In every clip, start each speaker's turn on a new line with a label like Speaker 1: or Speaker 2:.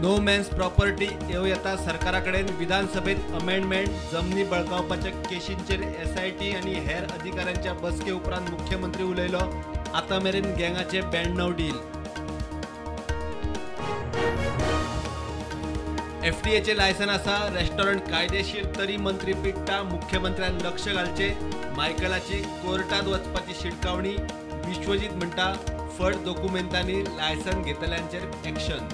Speaker 1: No man's property येवं येता सरकारा कडेन विधानसभेत अमेंडमेंट. जमनी बळकावपाच्या केशींचेर एसआयटी आनी हेर अधिकाऱ्यांच्या बसके उपरांत मुख्यमंत्री उलयलो. आतां मेरेन गँगाचे 92 डील. एफडीएचे लायसन आसा, रेस्टॉरंट कायदेशीर तरी मंत्री पिडटा. मुख्यमंत्र्यान लक्ष घालचे. मायकलाची कोर्टात वचपाची शिटकावणी. विश्वजीत म्हणटा फट दोकुमेंतांनी लायसन घेतल्यांचेर एक्शन.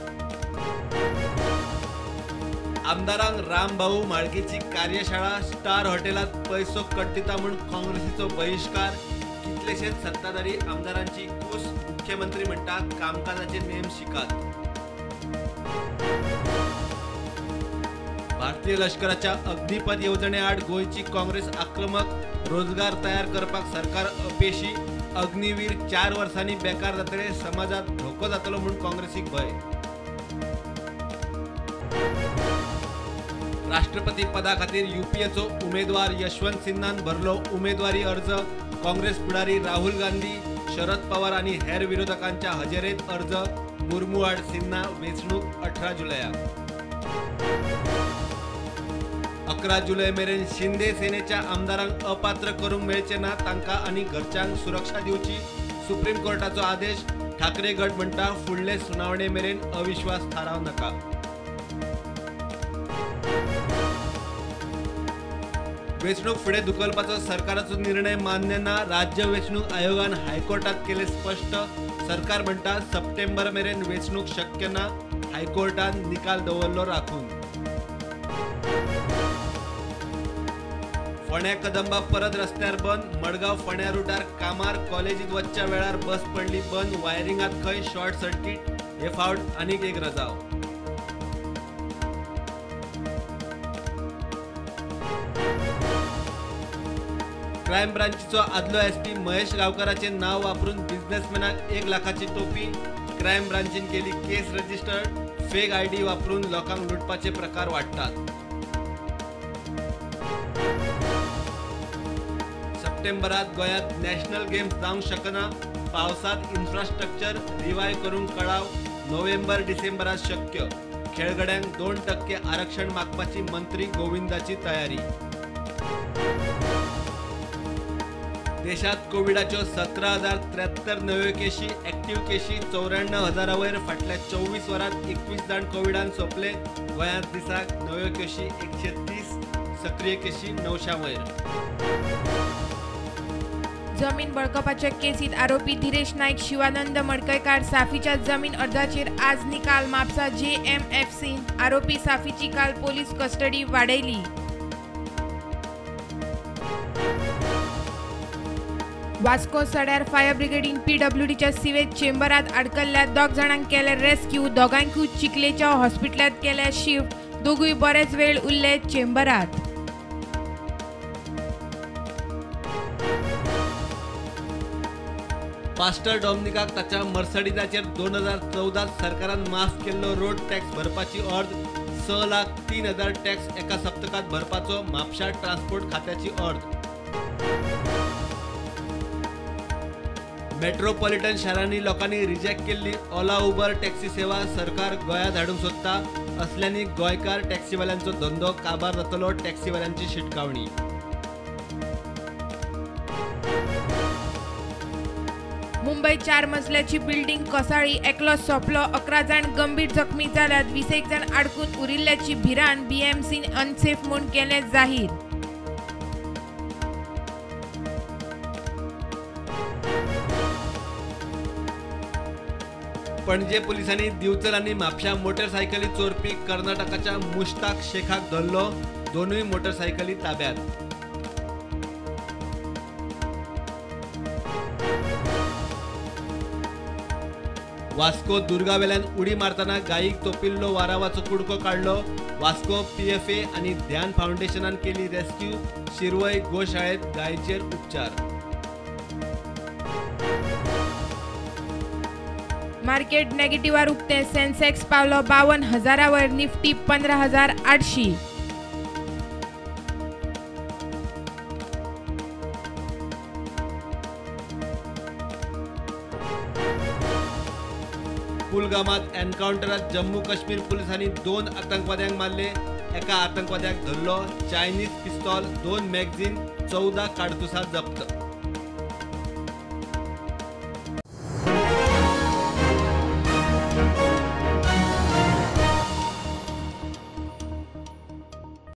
Speaker 1: आमदारांक रामभाऊ म्हाळगेची कार्यशाळा. स्टार हॉटेलात पैसो कड्डिता म्हूण काँग्रेसीचो बहिश्कार. कितलेशेच सत्ताधारी आमदारांची कूस. मुख्यमंत्री म्हणटा कामकाजाचे नेम शिकात. भारतीय लष्कराच्या अग्निपथ येवजणेआड गोंयची काँग्रेस आक्रमक. रोजगार तयार करपाक सरकार अपेशी. अग्निवीर 4 वर्सांनी बेकार जातले. समाजात धोको जातलो म्हूण काँग्रेसीक भंय. राष्ट्रपती पदा खातीर यूपीएचो उमेदवार यशवंत सिन्हान भरलो उमेदवारी अर्ज. काँग्रेस फुडारी राहुल गांधी, शरद पवार आनी हेर विरोधकांच्या हजेरेत अर्ज. मुर्मू आड सिन्हा वेंचणूक 18 जुलयाक. 11 जुलय मेरेन शिंदे सेनेच्या आमदारांक अपात्र करूंक मेळचे ना. तांकां आनी घरच्यांक सुरक्षा दिवची. सुप्रीम कोर्टाचो आदेश. ठाकरे गट म्हणटा फुडले सुनावणे मेरेन अविश्वास थाराव नाका. वेंचणूक फुडें धुकलपाचो सरकाराचो निर्णय मान्य ना. राज्य वेंचणूक आयोगान हायकोर्टात केले स्पश्ट. सरकार म्हणटा सप्टेंबर मेरेन वेंचणूक शक्य ना. हायकोर्टान निकाल दवरलो राखून. फोंड्या कदंबा परत रस्त्यार बंद. मडगांव फोंड्या रुटार कामार कॉलेजीत वचच्या वेळार बस पडली बंद. वायरिंगात खंय शॉर्ट सर्किट. हे फावट आनीक एक रजाव. क्रायम ब्रांचीचो आदलो एसपी महेश गांवकाराचे नाव वापरून बिझनेसमॅनाक 1 लाखाची टोपी. क्रायम ब्रांचीन केली केस रजिस्टर्ड. फेक आयडी वापरून लोकांक लुटपाचे प्रकार वाडटात. सप्टेंबरात गोंयांत नॅशनल गेम्स जावंक शकना. पावसांत इन्फ्रास्ट्रक्चर रिवाय करूंक कळाव. नोव्हेंबर डिसेंबरात शक्य. खेळगड्यांक 2% आरक्षण मागपाची मंत्री गोविंदाची तयारी. देशात कोविडाच्यो 17,073 नव्यो केशी. एक्टिव्ह केशी 94,000 वयर. फाटल्या 24 वरांत 21 जाण कोविडान सोंपले. गोंयांत दिसाक नव्यो केशी 130, सक्रीय केशी 900 वयर.
Speaker 2: जमीन बळकावपाच्या केसीत आरोपी धीरेश नाईक, शिवानंद मडकयकार साफीच्या जमीन अर्जाचेर आज निकाल. म्हापसा जेएमएफसीन आरोपी साफीची काल पोलीस कस्टडी वाडयली. वास्को सड्यार फायर ब्रिगेडीन पीडब्ल्यूडीच्या सिवेज चेंबरात आडकल्ल्या 2 जाणांक केले रेस्क्यू. दोगांकूय चिखलेच्या हॉस्पिटलांत केल्या शिफ्ट. दोगूय बरेच वेळ उरले चेंबरात.
Speaker 1: पास्टर डॉमनिकाक ताच्या मर्सडीजाचेर 2014 सरकारान माफ केल्लो रोड टॅक्स भरपाची अर्ज. 6,03,000 टॅक्स एका सप्तकात भरपाचो म्हापशा ट्रान्सपोर्ट खात्याची अर्ज. मेट्रोपॉलिटन शारांनी लोकांनी रिजेक्ट केल्ली ओला उबर टॅक्सी सेवा सरकार गोंयांत हाडूंक सोदता. असल्यांनी गोंयकार टॅक्सीवाल्यांचो धंदो काबार जातलो. टॅक्सीवाल्यांची शिटकावणी.
Speaker 2: मुंबय 4 मजल्याची बिल्डिंग कोसळ्ळी. एकलो सोंपलो, 11 जाण गंभीर जखमी जाल्यात. 20 जाण आडकून उरिल्ल्याची भिरांत. बीएमसीन अनसेफ म्हूण केलें जाहीर.
Speaker 1: पणजे पुलिसांनी दिवचल आनी म्हापश्यां मोटरसायकली चोरपी कर्नाटकाच्या मुश्ताक शेखाक धरलो. 2 मोटरसायकली ताब्यात. वास्को दुर्गावेल्यान उडी मारतना गायीक तोपिल्लो वारावाचो कुडको काडलो. वास्को पीएफए आनी ध्यान फावंडेशनान केली रेस्क्यू. शिरवय गोशाळेत गायचेर उपचार.
Speaker 2: मार्केट नेगेटिव्हार उक्ते. सेन्सेक्स पावलो 52,000 वर, निफ्टी 15,800.
Speaker 1: कुलगामात एन्काउंटरात जम्मू काश्मीर पुलिसांनी 2 आतंकवाद्यांक मारले. एका आतंकवाद्याक धरलो. चायनीज पिस्तॉल, 2 मॅगझीन, 14 काडतुसां जप्त.